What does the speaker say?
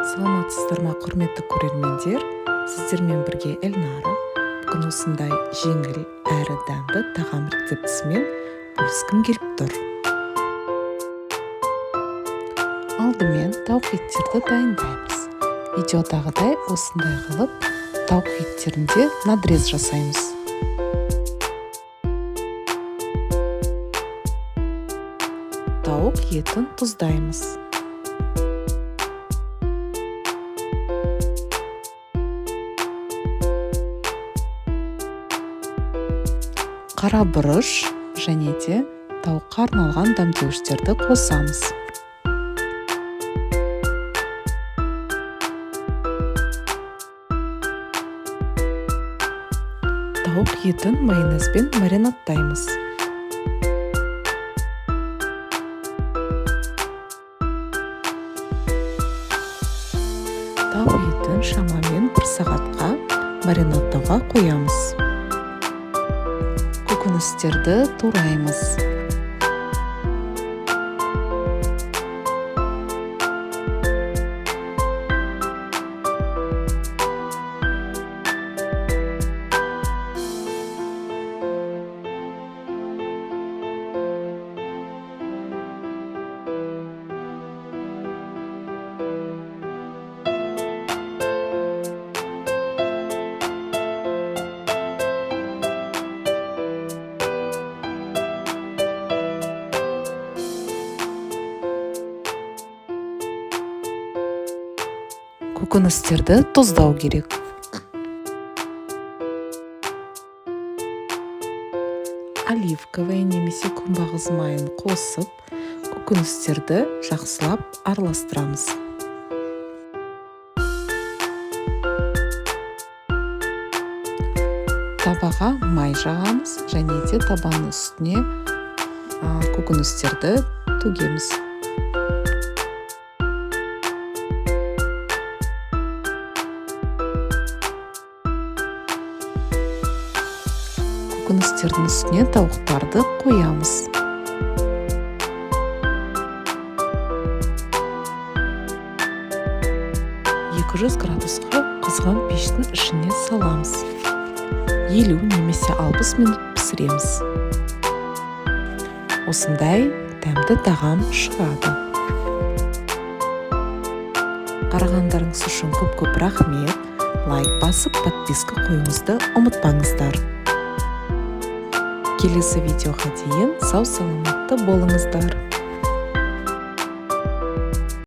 Саламатсыздар ма, құрметті көрермендер? Сіздермен бірге Эльнара. Бүгін осындай жеңіл әрі дәмді тағам рецептісімен бөліскім келіп тұр. Алдымен тауық еттерді дайындаймыз. Видеодағыдай осындай қылып тауық еттерінде надрез жасаймыз. Тауық етін тұздаймыз. Қара бұрыш және де тауыққа арналған дәмдеуіштерді қосамыз. Тауық етін майонезбен маринадтаймыз. Тауық етін шамамен 1 сағатқа маринадтауға қоямыз. Көкөністерді тураймыз. Көкөністерді тұздау керек. Оливковый немесе күнбағыс майын қосып, көкөністерді жақсылап араластырамыз. Табаға май жағамыз және де табаның үстіне көкөністерді төгеміз. Көкөністердің үстіне тауықтарды қоямыз. 200 градусқа қызған пештің ішіне саламыз. 50 немесе 60 минут пісіреміз. Осындай дәмді тағам шығады. Қарағандарыңыз үшін көп-көп рахмет. Лайк басып, подписка қоюыңызды ұмытпаңыздар. Келесі видеоға дейін сау-саламатты болыңыздар.